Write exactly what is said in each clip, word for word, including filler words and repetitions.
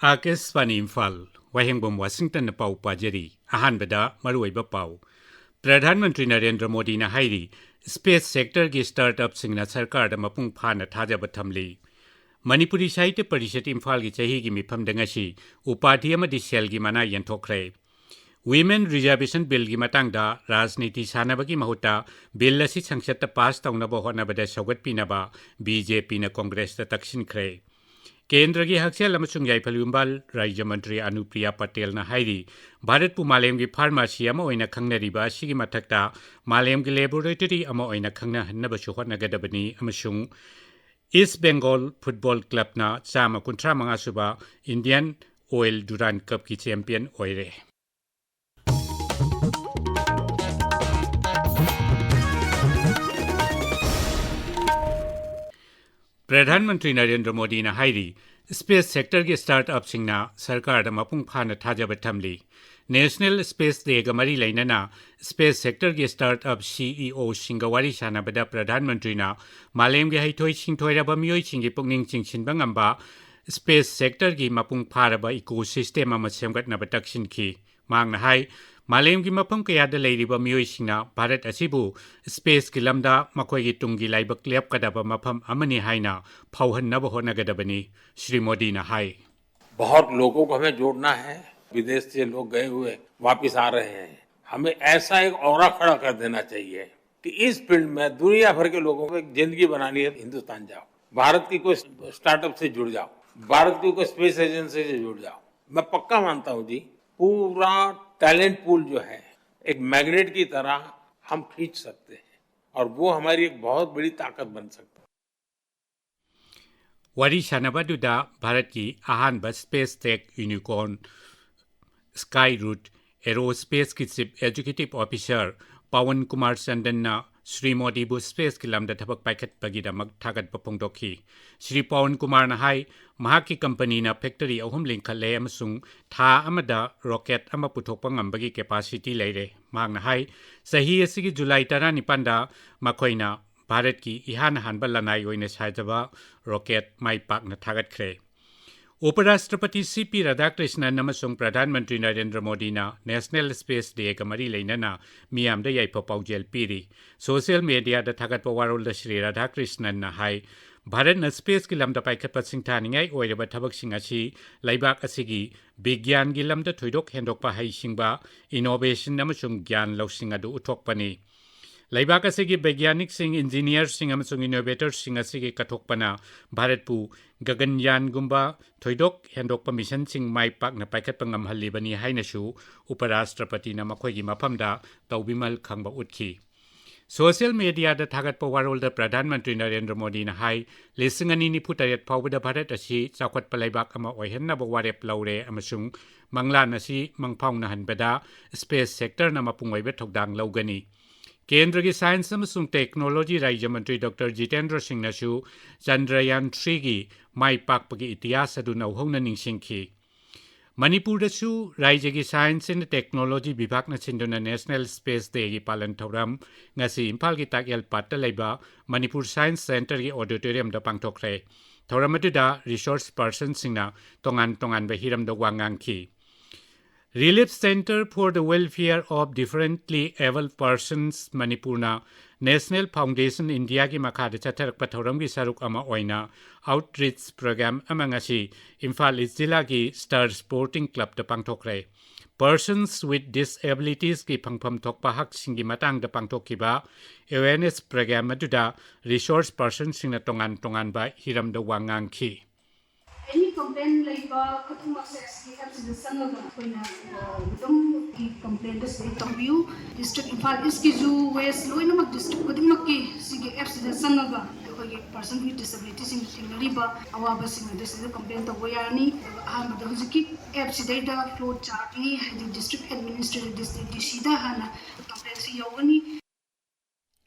ꯑꯥꯀꯥꯁꯕꯥꯅꯤ ꯏꯝꯐꯥꯜ, ꯋꯥꯍꯦꯡꯕꯝ ꯋꯥꯁꯤꯡꯇꯟꯅ ꯄꯥꯎ ꯄꯥꯖꯔꯤ꯫ ꯑꯍꯥꯟꯕꯗ ꯃꯔꯨꯑꯣꯏꯕ ꯄꯥꯎ꯫ ꯄ꯭ꯔꯙꯥꯟ ꯃꯟꯇ꯭ꯔꯤ ꯅꯔꯦꯟꯗ꯭ꯔ ꯃꯣꯗꯤꯅ ꯍꯥꯏꯔꯤ, ꯁ꯭ꯄꯦꯁ ꯁꯦꯛꯇꯔꯒꯤ ꯁ꯭ꯇꯥꯔꯠꯑꯞꯁꯤꯡꯅ ꯁꯔꯀꯥꯔꯗ ꯃꯄꯨꯡ ꯐꯥꯅ ꯊꯥꯖꯕ ꯊꯝꯂꯤ꯫ ꯃꯅꯤꯄꯨꯔꯤ ꯁꯥꯍꯤꯇ꯭ꯌ ꯄꯔꯤꯁꯠ ꯏꯝꯐꯥꯜꯒꯤ ꯆꯍꯤꯒꯤ ꯃꯤꯐꯝꯗ ꯉꯁꯤ ꯎꯄꯥꯙꯤ ꯑꯃꯗꯤ ꯁꯦꯜꯒꯤ ꯃꯅꯥ ꯌꯦꯟꯊꯣꯛꯈ꯭ꯔꯦ꯫ ꯋꯤꯃꯦꯟ ꯔꯤꯖꯥꯔꯕꯦꯁꯟ ꯕꯤꯜꯒꯤ ꯃꯇꯥꯡꯗ ꯔꯥꯖꯅꯤꯇꯤ ꯁꯥꯟꯅꯕꯒꯤ ꯃꯍꯨꯠꯇ ꯕꯤꯜ ꯑꯁꯤ ꯁꯪꯁꯠꯇ ꯄꯥꯁ ꯇꯧꯅꯕ ꯍꯣꯠꯅꯕꯗ ꯁꯧꯒꯠꯄꯤꯅꯕ ꯕꯤ ꯖꯦ ꯄꯤꯅ ꯀꯣꯡꯒ꯭ꯔꯦꯁꯇ ꯇꯛꯁꯤꯟꯈ꯭ꯔꯦ꯫ ꯀꯦꯟꯗ꯭ꯔꯒꯤ ꯍꯛꯁꯦꯜ ꯑꯃꯁꯨꯡ ꯌꯥꯏꯐ ꯌꯨꯝꯕꯥꯜ ꯔꯥꯖ꯭ꯌ ꯃꯟꯇ꯭ꯔꯤ ꯑꯅꯨꯄ꯭ꯔꯤꯌꯥ ꯄꯇꯦꯜꯅ ꯍꯥꯏꯔꯤ, ꯚꯥꯔꯠꯄꯨ ꯃꯥꯂꯦꯝꯒꯤ ꯐꯥꯔꯃꯥꯁꯤ ꯑꯃ ꯑꯣꯏꯅ ꯈꯪꯅꯔꯤꯕ ꯑꯁꯤꯒꯤ ꯃꯊꯛꯇ ꯃꯥꯂꯦꯝꯒꯤ ꯂꯦꯕꯣꯔꯦꯇꯔꯤ ꯑꯃ ꯑꯣꯏꯅ ꯈꯪꯅꯍꯟꯅꯕꯁꯨ ꯍꯣꯠꯅꯒꯗꯕꯅꯤ ꯑꯃꯁꯨꯡ ꯏꯁ ꯕꯦꯡꯒꯣꯜ ꯐꯨꯠꯕꯣꯜ ꯀ꯭ꯂꯕꯅ ꯆꯥꯝꯃ ꯀꯨꯟꯊ꯭ꯔꯥ ꯃꯉꯥ ꯁꯨꯕ ꯏꯟꯗꯤꯌꯟ ꯑꯣꯏꯜ ꯗꯨꯔꯥꯟ ꯀꯞꯀꯤ ꯆꯦꯝꯄꯤꯌꯟ ꯑꯣꯏꯔꯦ꯫ ꯄ꯭ꯔꯙꯥꯟ ꯃꯟꯇ꯭ꯔꯤ ꯅꯔꯦꯟꯗ꯭ꯔ ꯃꯣꯗꯤꯅ ꯍꯥꯏꯔꯤ, ꯁ꯭ꯄꯦꯁ ꯁꯦꯛꯇꯔꯒꯤ ꯁ꯭ꯇꯥꯔꯠꯑꯞꯁꯤꯡꯅ ꯁꯔꯀꯥꯔꯗ ꯃꯄꯨꯡ ꯐꯥꯅ ꯊꯥꯖꯕ ꯊꯝꯂꯤ꯫ ꯅꯦꯁꯅꯦꯜ ꯁ꯭ꯄꯦꯁ ꯗꯦꯒ ꯃꯔꯤ ꯂꯩꯅꯅ ꯁ꯭ꯄꯦꯁ ꯁꯦꯛꯇꯔꯒꯤ ꯁ꯭ꯇꯥꯔꯠꯑꯞ ꯁꯤ ꯏ ꯑꯣꯁꯤꯡꯒ ꯋꯥꯔꯤ ꯁꯥꯟꯅꯕꯗ ꯄ꯭ꯔꯙꯥꯟ ꯃꯟꯇ꯭ꯔꯤꯅ ꯃꯥꯂꯦꯝꯒꯤ ꯍꯩꯊꯣꯏ ꯁꯤꯡꯊꯣꯏꯔꯕ ꯃꯤꯑꯣꯏꯁꯤꯡꯒꯤ ꯄꯨꯛꯅꯤꯡ ꯆꯤꯡꯁꯤꯟꯕ ꯉꯝꯕ ꯁ꯭ꯄꯦꯁ ꯁꯦꯛꯇꯔꯒꯤ ꯃꯄꯨꯡ ꯐꯥꯔꯕ ꯏꯀꯣ ꯁꯤꯁꯇꯦꯝ ꯑꯃ ꯁꯦꯝꯒꯠꯅꯕ ꯇꯛꯁꯤꯟꯈꯤ꯫ ꯃꯍꯥꯛꯅ ꯍꯥꯏ, ꯃꯥꯂꯦꯝꯒꯤ ꯃꯐꯝ ꯀꯌꯥꯗ ꯂꯩꯔꯤꯕ ꯃꯤꯑꯣꯏꯁꯤꯡꯅ ꯚꯥꯔꯠ ꯑꯁꯤꯕꯨ ꯁ꯭ꯄꯦꯁꯀꯤ ꯂꯝꯗ ꯃꯈꯣꯏꯒꯤ ꯇꯨꯡꯒꯤ ꯂꯥꯏꯕꯛ ꯂꯦꯞꯀꯗꯕ ꯃꯐꯝ ꯑꯃꯅꯤ ꯍꯥꯏꯅ ꯐꯥꯎꯍꯟꯅꯕ ꯍꯣꯠꯅꯒꯗꯕꯅꯤ꯫ ꯁ꯭ꯔꯤ ꯃꯣꯗꯤꯅ ꯍꯥꯏ, बहुत लोगों को हमें जोड़ना है। विदेश से लोग गए हुए वापस आ रहे हैं। हमें ऐसा एक ऑरा खड़ा कर देना चाहिए कि इस फील्ड में दुनिया भर के लोगों को एक जिंदगी बनानी है। हिंदुस्तान जाओ, भारत की कोई स्टार्टअप से जुड़ जाओ, भारत की कोई स्पेस एजेंसी से जुड़ जाओ। मैं पक्का मानता हूं जी, पूरा टैलेंट पूल जो है, एक मैग्नेट की तरह हम खींच सकते हैं और वो हमारी एक बहुत बड़ी ताकत बन सकता है। ꯋꯥꯔꯤ ꯁꯥꯟꯅꯕ ꯑꯗꯨꯗ ꯚꯥꯔꯠꯀꯤ ꯑꯍꯥꯟꯕ space tech unicorn Skyroot ꯑꯦꯔꯣꯁ꯭ꯄꯦꯁꯀꯤ chief executive officer Pawan Kumar ꯆꯟꯗꯟꯅ ꯁ꯭ꯔꯤ ꯃꯣꯗꯤꯕꯨ ꯁ꯭ꯄꯦꯁꯀꯤ ꯂꯝꯗ ꯊꯕꯛ ꯄꯥꯏꯈꯠꯄꯒꯤꯗꯃꯛ ꯊꯥꯒꯠꯄ ꯐꯣꯡꯗꯣꯛꯈꯤ꯫ ꯁ꯭ꯔꯤ ꯄꯋꯟ ꯀꯨꯃꯥꯔꯅ ꯍꯥꯏ, ꯃꯍꯥꯛꯀꯤ ꯀꯝꯄꯅꯤꯅ ꯐꯦꯛꯇꯔꯤ ꯑꯍꯨꯝ ꯂꯤꯡꯈꯠꯂꯦ ꯑꯃꯁꯨꯡ ꯊꯥ ꯑꯃꯗ ꯔꯣꯀꯦꯠ ꯑꯃ ꯄꯨꯊꯣꯛꯄ ꯉꯝꯕꯒꯤ ꯀꯦꯄꯥꯁꯤꯇꯤ ꯂꯩꯔꯦ꯫ ꯃꯍꯥꯛꯅ ꯍꯥꯏ, ꯆꯍꯤ ꯑꯁꯤꯒꯤ ꯖꯨꯂꯥꯏ ꯇꯔꯥꯅꯤꯄꯥꯟꯗ ꯃꯈꯣꯏꯅ ꯚꯥꯔꯠꯀꯤ ꯏꯍꯥꯟ ꯍꯥꯟꯕ ꯂꯅꯥꯏ ꯑꯣꯏꯅ ꯁꯥꯖꯕ ꯔꯣꯀꯦꯠ ꯃꯥꯏ ꯄꯥꯛꯅ ꯊꯥꯒꯠꯈ꯭ꯔꯦ꯫ ꯎꯄꯔꯥꯁꯇ꯭ꯔꯄꯇꯤ ꯁꯤ ꯄꯤ ꯔꯥꯙꯥꯀ꯭ꯔꯤꯁꯅꯟ ꯑꯃꯁꯨꯡ ꯄ꯭ꯔꯙꯥꯟ ꯃꯟꯇ꯭ꯔꯤ ꯅꯔꯦꯟꯗ꯭ꯔ ꯃꯣꯗꯤꯅ ꯅꯦꯁꯅꯦꯜ ꯁ꯭ꯄꯦꯁ ꯗꯦꯒ ꯃꯔꯤ ꯂꯩꯅꯅ ꯃꯤꯌꯥꯝꯗ ꯌꯥꯏꯐ ꯄꯥꯎꯖꯦꯜ ꯄꯤꯔꯤ꯫ ꯁꯣꯁꯤꯌꯦꯜ ꯃꯦꯗꯤꯌꯥꯗ ꯊꯥꯒꯠꯄ ꯋꯥꯔꯣꯜꯗ ꯁ꯭ꯔꯤ ꯔꯥꯙꯥꯀ꯭ꯔꯤꯁꯅꯟꯅ ꯍꯥꯏ, ꯚꯥꯔꯠꯅ ꯁ꯭ꯄꯦꯁꯀꯤ ꯂꯝꯗ ꯄꯥꯏꯈꯠꯄ ꯁꯤꯡꯊꯥꯅꯤꯡꯉꯥꯏ ꯑꯣꯏꯔꯕ ꯊꯕꯛꯁꯤꯡ ꯑꯁꯤ ꯂꯩꯕꯥꯛ ꯑꯁꯤꯒꯤ ꯕꯤꯒ꯭ꯌꯥꯟꯒꯤ ꯂꯝꯗ ꯊꯣꯏꯗꯣꯛ ꯍꯦꯟꯗꯣꯛꯄ ꯍꯩꯁꯤꯡꯕ, ꯏꯅꯣꯚꯦꯁꯟ ꯑꯃꯁꯨꯡ ꯒ꯭ꯌꯥꯟ ꯂꯧꯁꯤꯡ ꯑꯗꯨ ꯎꯠꯊꯣꯛꯄꯅꯤ꯫ ꯂꯩꯕꯥꯛ ꯑꯁꯤꯒꯤ ꯕꯩꯒ꯭ꯌꯥꯅꯤꯛꯁꯤꯡ, ꯏꯟꯖꯤꯅꯤꯌꯔꯁꯤꯡ ꯑꯃꯁꯨꯡ ꯏꯅꯣꯚꯦꯇꯔꯁꯤꯡ ꯑꯁꯤꯒꯤ ꯀꯠꯊꯣꯛꯄꯅ ꯚꯥꯔꯠꯄꯨ ꯒꯒꯟꯌꯥꯟꯒꯨꯝꯕ ꯊꯣꯏꯗꯣꯛ ꯍꯦꯟꯗꯣꯛꯄ ꯃꯤꯁꯟꯁꯤꯡ ꯃꯥꯏ ꯄꯥꯛꯅ ꯄꯥꯏꯈꯠꯄ ꯉꯝꯍꯜꯂꯤꯕꯅꯤ ꯍꯥꯏꯅꯁꯨ ꯎꯄꯔꯥꯁꯇ꯭ꯔꯄꯇꯤꯅ ꯃꯈꯣꯏꯒꯤ ꯃꯐꯝꯗ ꯇꯧꯕꯤꯃꯜ ꯈꯪꯕ ꯎꯠꯈꯤ꯫ ꯁꯣꯁꯤꯌꯦꯜ ꯃꯦꯗꯤꯌꯥꯗ ꯊꯥꯒꯠꯄ ꯋꯥꯔꯣꯜꯗ ꯄ꯭ꯔꯙꯥꯟ ꯃꯟꯇ꯭ꯔꯤ ꯅꯔꯦꯟꯗ꯭ꯔ ꯃꯣꯗꯤꯅ ꯍꯥꯏ, ꯂꯤꯁꯤꯡ ꯑꯅꯤ ꯅꯤꯐꯨ ꯇꯔꯦꯠ ꯐꯥꯎꯕꯗ ꯚꯥꯔꯠ ꯑꯁꯤ ꯆꯥꯎꯈꯠꯄ ꯂꯩꯕꯥꯛ ꯑꯃ ꯑꯣꯏꯍꯟꯅꯕ ꯋꯥꯔꯦꯞ ꯂꯧꯔꯦ ꯑꯃꯁꯨꯡ ꯃꯪꯂꯥꯟ ꯑꯁꯤ ꯃꯪꯐꯥꯎꯅꯍꯟꯕꯗ ꯁ꯭ꯄꯦꯁ ꯁꯦꯛꯇꯔꯅ ꯃꯄꯨꯡ ꯑꯣꯏꯕ ꯊꯧꯗꯥꯡ ꯂꯧꯒꯅꯤ꯫ ꯀꯦꯟꯗ꯭ꯔꯒꯤ ꯁꯥꯏꯟꯁ ꯑꯃꯁꯨꯡ ꯇꯦꯛꯅꯣꯂꯣꯖꯤ ꯔꯥꯖ꯭ꯌ ꯃꯟꯇ꯭ꯔꯤ ꯗꯣꯛꯇꯔ ꯖꯤꯇꯦꯟꯗ꯭ꯔ ꯁꯤꯡꯅꯁꯨ ꯆꯟꯗ꯭ꯔꯌꯥꯟ ꯊ꯭ꯔꯤꯒꯤ ꯃꯥꯏ ꯄꯥꯛꯄꯒꯤ ꯏꯇꯤꯍꯥꯁ ꯑꯗꯨ ꯅꯧꯍꯧꯅ ꯅꯤꯡꯁꯤꯡꯈꯤ꯫ ꯃꯅꯤꯄꯨꯔꯗꯁꯨ ꯔꯥꯖ꯭ꯌꯒꯤ ꯁꯥꯏꯟꯁ ꯑꯦꯟ ꯇꯦꯛꯅꯣꯂꯣꯖꯤ ꯕꯤꯚꯥꯒꯅ ꯁꯤꯟꯗꯨꯅ ꯅꯦꯁꯅꯦꯜ ꯁ꯭ꯄꯦꯁ ꯗꯦꯒꯤ ꯄꯥꯂꯟ ꯊꯧꯔꯝ ꯉꯁꯤ ꯏꯝꯐꯥꯜꯒꯤ ꯇꯥꯛꯌꯦꯜ ꯄꯥꯠꯇ ꯂꯩꯕ ꯃꯅꯤꯄꯨꯔ ꯁꯥꯏꯟꯁ ꯁꯦꯟꯇꯔꯒꯤ ꯑꯣꯗꯤꯇꯣꯔꯤꯌꯝꯗ ꯄꯥꯡꯊꯣꯛꯈ꯭ꯔꯦ꯫ ꯊꯧꯔꯝ ꯑꯗꯨꯗ ꯔꯤꯁꯣꯔꯁ ꯄꯔꯁꯟꯁꯤꯡꯅ ꯇꯣꯉꯥꯟ ꯇꯣꯉꯥꯟꯕ ꯍꯤꯔꯝꯗ ꯋꯥ ꯉꯥꯡꯈꯤ꯫ Relief Centre for the Welfare of Differently Abled Persons ꯃꯅꯤꯄꯨꯔꯅ ꯅꯦꯁꯅꯦꯜ ꯐꯥꯎꯟꯗꯦꯁꯟ ꯏꯟꯗꯤꯌꯥꯒꯤ ꯃꯈꯥꯗ ꯆꯠꯊꯔꯛꯄ ꯊꯧꯔꯝꯒꯤ ꯁꯔꯨꯛ ꯑꯃ ꯑꯣꯏꯅ ꯑꯥꯎꯠꯔꯤꯆ ꯄ꯭ꯔꯣꯒ꯭ꯔꯥꯝ ꯑꯃ ꯉꯁꯤ ꯏꯝꯐꯥꯜ ꯏꯁ ꯖꯤꯂꯥꯒꯤ ꯁ꯭ꯇꯥꯔ ꯁ꯭ꯄꯣꯔꯇꯤꯡ ꯀ꯭ꯂꯕꯇ ꯄꯥꯡꯊꯣꯛꯈ꯭ꯔꯦ꯫ Persons with Disabilitiesꯀꯤ ꯐꯪꯐꯝ ꯊꯣꯛꯄ ꯍꯛꯁꯤꯡꯒꯤ ꯃꯇꯥꯡꯗ ꯄꯥꯡꯊꯣꯛꯈꯤꯕ ꯑꯦꯋꯦꯔꯅꯦꯁ ꯄ꯭ꯔꯣꯒ꯭ꯔꯥꯝ ꯑꯗꯨꯗ ꯔꯤꯁꯣꯔꯁ ꯄꯔꯁꯟꯁꯤꯡꯅ ꯇꯣꯉꯥꯟ ꯇꯣꯉꯥꯟꯕ ꯍꯤꯔꯝꯗ ꯋꯥ ꯉꯥꯡꯈꯤ꯫ ꯑꯦꯅꯤ ꯀꯝꯄ꯭ꯂꯦꯟ ꯂꯩꯕ ꯈꯨꯗꯤꯡꯃꯛꯁꯦ ꯑꯁꯤꯒꯤ ꯑꯦꯞꯁꯤꯗ ꯆꯪꯉꯒ ꯑꯩꯈꯣꯏꯅ, ꯑ, ꯑꯗꯨꯝ ꯀꯝꯄ꯭ꯂꯦꯟꯗꯣ ꯁꯤꯗꯩ ꯇꯧꯕꯤꯌꯨ꯫ ꯗꯤꯁꯇ꯭ꯔꯤꯛ ꯏꯝꯐꯥꯜ ꯏꯁꯀꯤꯁꯨ ꯋꯦꯁ ꯂꯣꯏꯅꯃꯛ ꯗꯤꯁꯇ꯭ꯔꯤꯛ ꯈꯨꯗꯤꯡꯃꯛꯀꯤ ꯁꯤꯒꯤ ꯑꯦꯞꯁꯤꯗ ꯆꯪꯉꯒ ꯑꯩꯈꯣꯏꯒꯤ ꯄꯔꯁꯟ ꯋꯤꯠ ꯗꯤꯁꯦꯕꯤꯂꯤꯇꯤꯁꯤꯡꯅ ꯊꯦꯡꯅꯔꯤꯕ ꯑꯋꯥꯕꯁꯤꯡ ꯑꯗꯨ ꯁꯤꯗ ꯀꯝꯄ꯭ꯂꯦꯟ ꯇꯧꯕ ꯌꯥꯔꯅꯤ꯫ ꯑꯗꯨꯒ ꯑꯍꯥꯟꯕꯗ ꯍꯧꯖꯤꯛꯀꯤ ꯑꯦꯞꯁꯤꯗꯩꯗ ꯐ꯭ꯂꯣ ꯆꯥꯔꯠꯅꯤ, ꯍꯥꯏꯗꯤ ꯗꯤꯁꯇ꯭ꯔꯤꯛ ꯑꯦꯗꯃꯤꯅꯤꯁꯇ꯭ꯔꯦꯇꯤꯚ ꯗꯤꯁꯇ꯭ꯔꯤꯛ ꯗꯤ ꯁꯤꯗ ꯍꯥꯟꯅ ꯀꯝꯄ꯭ꯂꯦꯟꯁꯤ ꯌꯧꯒꯅꯤ꯫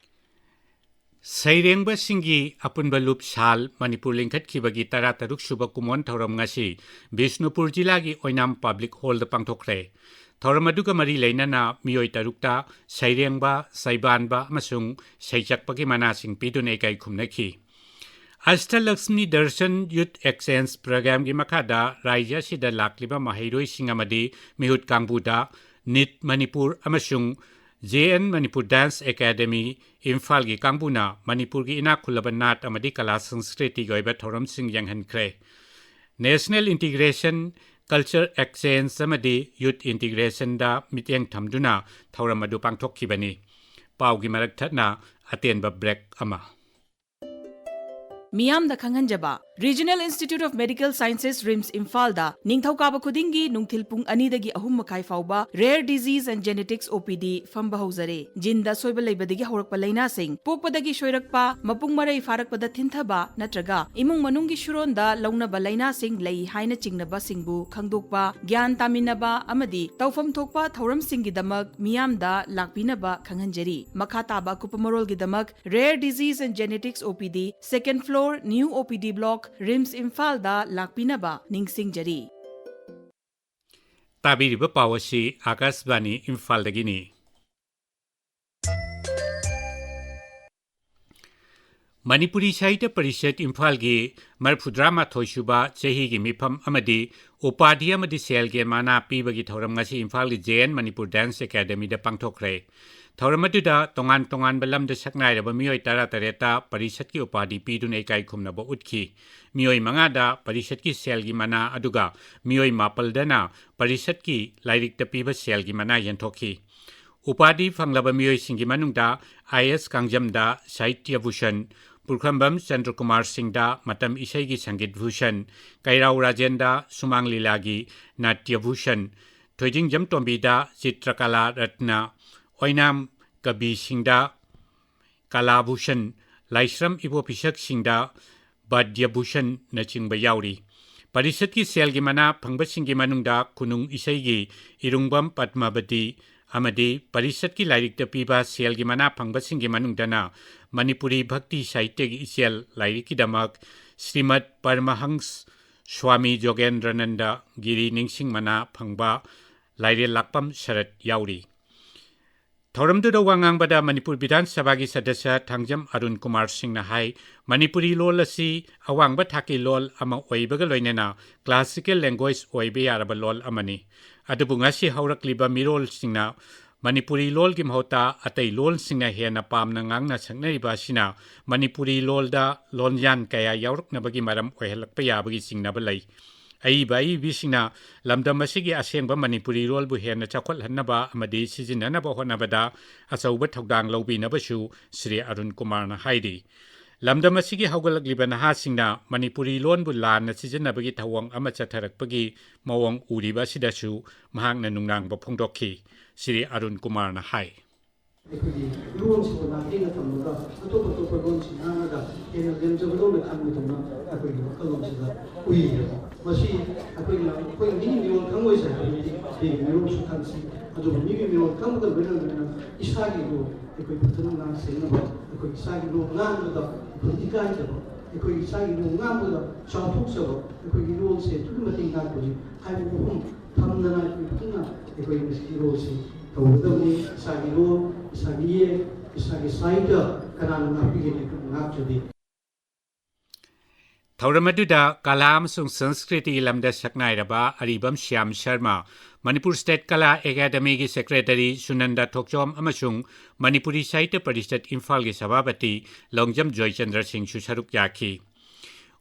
ꯁꯩꯔꯦꯡꯕꯁꯤꯡꯒꯤ ꯑꯄꯨꯟꯕ ꯂꯨꯞ ꯁꯥꯜ ꯃꯅꯤꯄꯨꯔ ꯂꯤꯡꯈꯠꯈꯤꯕꯒꯤ ꯇꯔꯥꯇꯔꯨꯛ ꯁꯨꯕ ꯀꯨꯝꯑꯣꯟ ꯊꯧꯔꯝ ꯉꯁꯤ ꯕꯤꯁꯅꯨꯄꯨꯔ ꯖꯤꯂꯥꯒꯤ ꯑꯣꯏꯅꯥꯝ ꯄꯕ꯭ꯂꯤꯛ ꯍꯣꯜꯗ ꯄꯥꯡꯊꯣꯛꯈ꯭ꯔꯦ꯫ ꯊꯧꯔꯝ ꯑꯗꯨꯒ ꯃꯔꯤ ꯂꯩꯅꯅ ꯃꯤꯑꯣꯏ ꯇꯔꯨꯛꯇ ꯁꯩꯔꯦꯡꯕ, ꯁꯩꯕꯥꯟꯕ ꯑꯃꯁꯨꯡ ꯁꯩꯆꯛꯄꯒꯤ ꯃꯅꯥꯁꯤꯡ ꯄꯤꯗꯨꯅ ꯏꯀꯥꯏ ꯈꯨꯝꯅꯈꯤ꯫ Ashtalakshmi Darshan Youth Exchange Programꯒꯤ ꯃꯈꯥꯗ ꯔꯥꯖ꯭ꯌ ꯑꯁꯤꯗ ꯂꯥꯛꯂꯤꯕ ꯃꯍꯩꯔꯣꯏꯁꯤꯡ ꯑꯃꯗꯤ ꯃꯤꯍꯨꯠ ꯀꯥꯡꯕꯨꯗ ꯅꯤꯠ ꯃꯅꯤꯄꯨꯔ ꯑꯃꯁꯨꯡ J and Manipur dance academy ꯏꯝꯐꯥꯜꯒꯤ ꯀꯥꯡꯕꯨꯅ ꯃꯅꯤꯄꯨꯔꯒꯤ ꯏꯅꯥꯛ ꯈꯨꯜꯂꯕ ꯅꯥꯠ ꯑꯃꯗꯤ ꯀꯂꯥ ꯁꯪꯁꯀ꯭ꯔꯤꯇꯤꯒꯤ ꯑꯣꯏꯕ ꯊꯧꯔꯝꯁꯤꯡ ꯌꯦꯡꯍꯟꯈ꯭ꯔꯦ꯫ National Integration Culture Exchange ꯑꯃꯗꯤ Youth Integrationꯗ ꯃꯤꯠꯌꯦꯡ ꯊꯝꯗꯨꯅ ꯊꯧꯔꯝ ꯑꯗꯨ ꯄꯥꯡꯊꯣꯛꯈꯤꯕꯅꯤ꯫ ꯄꯥꯎꯒꯤ ꯃꯔꯛ ꯊꯠꯅ ꯑꯇꯦꯟꯕ break ꯑꯃ꯫ ꯃꯤꯌꯥꯝꯗ ꯈꯪꯍꯟꯖꯕ, Regional Institute of Medical Sciences, RIMS ꯏꯝꯐꯥꯜꯗ ꯅꯤꯡꯊꯧꯀꯥꯕ ꯈꯨꯗꯤꯡꯒꯤ ꯅꯨꯡꯊꯤꯜ ꯄꯨꯡ ꯑꯅꯤꯗꯒꯤ ꯑꯍꯨꯝ ꯃꯈꯥꯏ ꯐꯥꯎꯕ Rare Disease and Genetics O P D ꯐꯝꯕ ꯍꯧꯖꯔꯦ꯫ ꯖꯤꯟꯗ ꯑꯁꯣꯏꯕ ꯂꯩꯕꯗꯒꯤ ꯍꯧꯔꯛꯄ ꯂꯥꯏꯅꯥꯁꯤꯡ, ꯄꯣꯛꯄꯗꯒꯤ ꯁꯣꯏꯔꯛꯄ, ꯃꯄꯨꯡ ꯃꯔꯩ ꯐꯥꯔꯛꯄꯗ ꯊꯤꯟꯊꯕ ꯅꯠꯇ꯭ꯔꯒ ꯏꯃꯨꯡ ꯃꯅꯨꯡꯒꯤ ꯁꯨꯔꯣꯟꯗ ꯂꯧꯅꯕ ꯂꯥꯏꯅꯥꯁꯤꯡ ꯂꯩ ꯍꯥꯏꯅ ꯆꯤꯡꯅꯕꯁꯤꯡꯕꯨ ꯈꯪꯗꯣꯛꯄ, ꯒ꯭ꯌꯥꯟ ꯇꯥꯃꯤꯟꯅꯕ ꯑꯃꯗꯤ ꯇꯧꯐꯝ ꯊꯣꯛꯄ ꯊꯧꯔꯝꯁꯤꯡꯒꯤꯗꯃꯛ ꯃꯤꯌꯥꯝꯗ ꯂꯥꯛꯄꯤꯅꯕ ꯈꯪꯍꯟꯖꯔꯤ꯫ ꯃꯈꯥ ꯇꯥꯕ ꯑꯀꯨꯞꯄ ꯃꯔꯣꯜꯒꯤꯗꯃꯛ Rare Disease and Genetics O P D, second floor, New O P D Block, RIMS ꯏꯝꯐꯥꯜꯗ ꯂꯥꯛꯄꯤꯅꯕ ꯅꯤꯡꯁꯤꯡꯖꯔꯤ꯫ ꯇꯥꯕꯤꯔꯤꯕ ꯄꯥꯎ ꯑꯁꯤ ꯑꯥꯀꯥꯁꯕꯥꯅꯤ ꯏꯝꯐꯥꯜꯗꯒꯤꯅꯤ꯫ ꯃꯅꯤꯄꯨꯔꯤ ꯁꯥꯍꯤꯇ꯭ꯌ ꯄꯔꯤꯁꯠ ꯏꯝꯐꯥꯜꯒꯤ ꯃꯔꯤꯐꯨꯇꯔꯥꯃꯥꯊꯣꯏ ꯁꯨꯕ ꯆꯍꯤꯒꯤ ꯃꯤꯐꯝ ꯑꯃꯗꯤ ꯎꯄꯥꯙꯤ ꯑꯃꯗꯤ ꯁꯦꯜꯒꯤ ꯃꯅꯥ ꯄꯤꯕꯒꯤ ꯊꯧꯔꯝ ꯉꯁꯤ ꯏꯝꯐꯥꯜꯒꯤ ꯖꯦ ꯑꯦꯟ ꯃꯅꯤꯄꯨꯔ ꯗꯥꯟꯁ ꯑꯦꯀꯥꯗꯃꯤꯗ ꯄꯥꯡꯊꯣꯛꯈ꯭ꯔꯦ꯫ ꯊꯧꯔꯝ ꯑꯗꯨꯗ ꯇꯣꯉꯥꯟ ꯇꯣꯉꯥꯟꯕ ꯂꯝꯗ ꯁꯛꯅꯥꯏꯔꯕ ꯃꯤꯑꯣꯏ ꯇꯔꯥꯇꯔꯦꯠꯇ ꯄꯔꯤꯁꯠꯀꯤ ꯎꯄꯥꯙꯤ ꯄꯤꯗꯨꯅ ꯏꯀꯥꯏ ꯈꯨꯝꯅꯕ ꯎꯠꯈꯤ꯫ ꯃꯤꯑꯣꯏ ꯃꯉꯥꯗ ꯄꯔꯤꯁꯠꯀꯤ ꯁꯦꯜꯒꯤ ꯃꯅꯥ, ꯑꯗꯨꯒ ꯃꯤꯑꯣꯏ ꯃꯥꯄꯜꯗꯅ ꯄꯔꯤꯁꯠꯀꯤ ꯂꯥꯏꯔꯤꯛꯇ ꯄꯤꯕ ꯁꯦꯜꯒꯤ ꯃꯅꯥ ꯌꯦꯟꯊꯣꯛꯈꯤ꯫ ꯎꯄꯥꯙꯤ ꯐꯪꯂꯕ ꯃꯤꯑꯣꯏꯁꯤꯡꯒꯤ ꯃꯅꯨꯡꯗ ꯑꯥꯏ ꯑꯦꯁ ꯀꯥꯡꯖꯝꯗ ꯁꯥꯍꯤꯇ꯭ꯌ ꯚꯨꯁꯟ, ꯄꯨꯈ꯭ꯔꯝꯕꯝ ꯆꯟꯗ꯭ꯔꯀꯨꯃꯥꯔ ꯁꯤꯡꯗ ꯃꯇꯝ ꯏꯁꯩꯒꯤ ꯁꯪꯒꯤꯠ ꯚꯨꯁꯟ, ꯀꯩꯔꯥꯎ ꯔꯥꯖꯦꯟꯗ ꯁꯨꯃꯥꯡ ꯂꯤꯂꯥꯒꯤ ꯅꯥꯇ꯭ꯌ ꯚꯨꯁꯟ, ꯊꯣꯏꯗꯤꯡꯖꯝ ꯇꯣꯝꯕꯤꯗ ꯆꯤꯇ꯭ꯔꯀꯂꯥ ꯔꯠꯅ, ꯑꯣꯏꯅꯥꯝ ꯀꯕꯤ ꯁꯤꯡꯗ ꯀꯂꯥ ꯚꯨꯁꯟ, ꯂꯥꯏꯁ꯭ꯔꯝ ꯏꯕꯣꯄꯤꯁꯛ ꯁꯤꯡꯗ ꯕꯥꯗ꯭ꯌ ꯚꯨꯁꯟꯅꯆꯤꯡꯕ ꯌꯥꯎꯔꯤ꯫ ꯄꯔꯤꯁꯠꯀꯤ ꯁꯦꯜꯒꯤ ꯃꯅꯥ ꯐꯪꯕꯁꯤꯡꯒꯤ ꯃꯅꯨꯡꯗ ꯈꯨꯅꯨꯡ ꯏꯁꯩꯒꯤ ꯏꯔꯨꯡꯕꯝ ꯄꯗꯃꯥꯕꯇꯤ ꯑꯃꯗꯤ ꯄꯔꯤꯁꯠꯀꯤ ꯂꯥꯏꯔꯤꯛꯇ ꯄꯤꯕ ꯁꯦꯜꯒꯤ ꯃꯅꯥ ꯐꯪꯕꯁꯤꯡꯒꯤ ꯃꯅꯨꯡꯗꯅ ꯃꯅꯤꯄꯨꯔꯤ ꯚꯛꯇꯤ ꯁꯥꯍꯤꯇ꯭ꯌꯒꯤ ꯏꯆꯦꯜ ꯂꯥꯏꯔꯤꯛꯀꯤꯗꯃꯛ ꯁ꯭ꯔꯤꯃꯠ ꯄꯔꯃꯍꯪꯁ ꯁ꯭ꯋꯥꯃꯤ ꯖꯣꯒꯦꯟꯗ꯭ꯔꯅꯟꯗ ꯒꯤꯔꯤ ꯅꯤꯡꯁꯤꯡ ꯃꯅꯥ ꯐꯪꯕ ꯂꯥꯏꯔꯦꯜ ꯂꯥꯛꯄꯝ ꯁꯔꯠ ꯌꯥꯎꯔꯤ꯫ ꯊꯧꯔꯝꯗꯨꯗ ꯋꯥ ꯉꯥꯡꯕꯗ ꯃꯅꯤꯄꯨꯔ ꯕꯤꯙꯥꯟ ꯁꯚꯥꯒꯤ ꯁꯗꯁ꯭ꯌ ꯊꯥꯡꯖꯝ ꯑꯔꯨꯟ ꯀꯨꯃꯥꯔ ꯁꯤꯡꯅ ꯍꯥꯏ, ꯃꯅꯤꯄꯨꯔꯤ ꯂꯣꯜ ꯑꯁꯤ ꯑꯋꯥꯡꯕ ꯊꯥꯛꯀꯤ ꯂꯣꯜ ꯑꯃ ꯑꯣꯏꯕꯒ ꯂꯣꯏꯅꯅ classical language ꯑꯣꯏꯕ ꯌꯥꯔꯕ ꯂꯣꯜ ꯑꯃꯅꯤ꯫ ꯑꯗꯨꯕꯨ ꯉꯁꯤ ꯍꯧꯔꯛꯂꯤꯕ ꯃꯤꯔꯣꯜꯁꯤꯡꯅ ꯃꯅꯤꯄꯨꯔꯤ ꯂꯣꯜꯒꯤ ꯃꯍꯨꯠꯇ ꯑꯇꯩ ꯂꯣꯜꯁꯤꯡꯅ ꯍꯦꯟꯅ ꯄꯥꯝꯅ ꯉꯥꯡꯅ ꯁꯛꯅꯔꯤꯕ ꯑꯁꯤꯅ ꯃꯅꯤꯄꯨꯔꯤ ꯂꯣꯜꯗ ꯂꯣꯟꯌꯥꯟ ꯀꯌꯥ ꯌꯥꯎꯔꯛꯅꯕꯒꯤ ꯃꯔꯝ ꯑꯣꯏꯍꯜꯂꯛꯄ ꯌꯥꯕꯒꯤ ꯆꯤꯡꯅꯕ ꯂꯩ꯫ ꯑꯏꯕ ꯑꯏꯕꯤꯁꯤꯡꯅ ꯂꯝꯗꯝ ꯑꯁꯤꯒꯤ ꯑꯁꯦꯡꯕ ꯃꯅꯤꯄꯨꯔꯤ ꯂꯣꯜꯕꯨ ꯍꯦꯟꯅ ꯆꯥꯎꯈꯠꯍꯟꯅꯕ ꯑꯃꯗꯤ ꯁꯤꯖꯤꯟꯅꯅꯕ ꯍꯣꯠꯅꯕꯗ ꯑꯆꯧꯕ ꯊꯧꯗꯥꯡ ꯂꯧꯕꯤꯅꯕꯁꯨ ꯁ꯭ꯔꯤ ꯑꯔꯨꯟ ꯀꯨꯃꯥꯔꯅ ꯍꯥꯏꯔꯤ꯫ ꯂꯝꯗꯝ ꯑꯁꯤꯒꯤ ꯍꯧꯒꯠꯂꯛꯂꯤꯕ ꯅꯍꯥꯁꯤꯡꯅ ꯃꯅꯤꯄꯨꯔꯤ ꯂꯣꯟꯕꯨ ꯂꯥꯟꯅ ꯁꯤꯖꯤꯟꯅꯕꯒꯤ ꯊꯧꯑꯣꯡ ꯑꯃ ꯆꯠꯊꯔꯛꯄꯒꯤ ꯃꯑꯣꯡ ꯎꯔꯤꯕ ꯑꯁꯤꯗꯁꯨ ꯃꯍꯥꯛꯅ ꯅꯨꯡꯅꯥꯡꯕ ꯐꯣꯡꯗꯣꯛꯈꯤ꯫ ꯁ꯭ꯔꯤ ꯑꯔꯨꯟ ꯀꯨꯃꯥꯔꯅ ꯍꯥꯏ꯫ ꯑꯩꯈꯣꯏꯒꯤ ꯂꯣꯟꯁꯤꯕꯨ ꯅꯥꯊꯩꯅ ꯊꯝꯃꯒ ꯑꯇꯣꯞ ꯑꯇꯣꯞꯄ ꯂꯣꯟꯁꯤꯡ ꯉꯥꯡꯉꯒ ꯍꯦꯟꯅ ꯂꯦꯝꯖꯕꯗꯧꯅ ꯈꯟꯕꯗꯧꯅ ꯑꯩꯈꯣꯏꯒꯤ ꯋꯥꯈꯜꯂꯣꯟꯁꯤꯗ ꯎꯏꯌꯦꯕ꯫ ꯃꯁꯤ ꯑꯩꯈꯣꯏꯅ, ꯑꯩꯈꯣꯏꯅ ꯃꯤꯒꯤ ꯃꯤꯔꯣꯜ ꯈꯪꯉꯣꯏꯁꯦ ꯍꯥꯏꯕꯗꯤ ꯃꯤꯒꯤ ꯃꯤꯔꯣꯜꯁꯨ ꯈꯪꯁꯤ, ꯑꯗꯨꯕꯨ ꯃꯤꯒꯤ ꯃꯤꯔꯣꯜ ꯈꯪꯕꯒ ꯂꯣꯏꯅ ꯂꯣꯏꯅꯅ ꯏꯁꯥꯒꯤ ꯂꯣꯟ ꯑꯩꯈꯣꯏ ꯐꯖꯅ ꯉꯥꯡ ꯁꯦꯡꯅꯕ, ꯑꯩꯈꯣꯏ ꯏꯁꯥꯒꯤ ꯂꯣꯟ ꯉꯥꯡꯕꯗ ꯑꯩꯈꯣꯏ ꯏꯀꯥꯏꯖꯕ, ꯑꯩꯈꯣꯏ ꯏꯁꯥꯒꯤ ꯂꯣꯟ ꯉꯥꯡꯕꯗ ꯆꯥꯎꯊꯣꯛꯆꯕ, ꯑꯩꯈꯣꯏꯒꯤ ꯂꯣꯟꯁꯦ ꯑꯗꯨꯛꯀꯤ ꯃꯇꯤꯛ ꯉꯥꯛꯄꯅꯤ ꯍꯥꯏꯕ ꯋꯥꯐꯝ ꯊꯝꯗꯅ ꯑꯩꯈꯣꯏ ꯄꯨꯟꯅ ꯑꯩꯈꯣꯏ ꯃꯁꯤꯒꯤ ꯂꯣꯟꯁꯤ ꯇꯧꯒꯗꯕꯅꯤ꯫ ꯏꯁꯥꯒꯤ ꯂꯣꯟ, ꯏꯁꯥꯒꯤ ꯏꯌꯦꯛ, ꯏꯁꯥꯒꯤ ꯁꯥꯍꯤꯇ꯭ꯌ ꯀꯅꯥꯅ ꯉꯥꯛꯄꯤꯒꯅꯤ? ꯑꯩꯈꯣꯏꯅ ꯉꯥꯛꯆꯗꯦ꯫ ꯊꯧꯔꯝ ꯑꯗꯨꯗ ꯀꯂꯥ ꯑꯃꯁꯨꯡ ꯁꯪꯁꯀ꯭ꯔꯤꯇꯤꯒꯤ ꯂꯝꯗ ꯁꯛꯅꯥꯏꯔꯕ ꯑꯔꯤꯕꯝ ꯁ꯭ꯌꯥꯝ ꯁꯔꯃ, ꯃꯅꯤꯄꯨꯔ ꯁ꯭ꯇꯦꯠ ꯀꯂꯥ ꯑꯦꯀꯥꯗꯃꯤꯒꯤ ꯁꯦꯀ꯭ꯔꯦꯇꯔꯤ ꯁꯨꯅꯟꯗ ꯊꯣꯛꯆꯣꯝ ꯑꯃꯁꯨꯡ ꯃꯅꯤꯄꯨꯔꯤ ꯁꯥꯍꯤꯇ꯭ꯌ ꯄꯔꯤꯁꯠ ꯏꯝꯐꯥꯜꯒꯤ ꯁꯚꯥꯄꯇꯤ ꯂꯣꯡꯖꯝ ꯖꯣꯏꯆꯟꯗ꯭ꯔ ꯁꯤꯡꯁꯨ ꯁꯔꯨꯛ ꯌꯥꯈꯤ꯫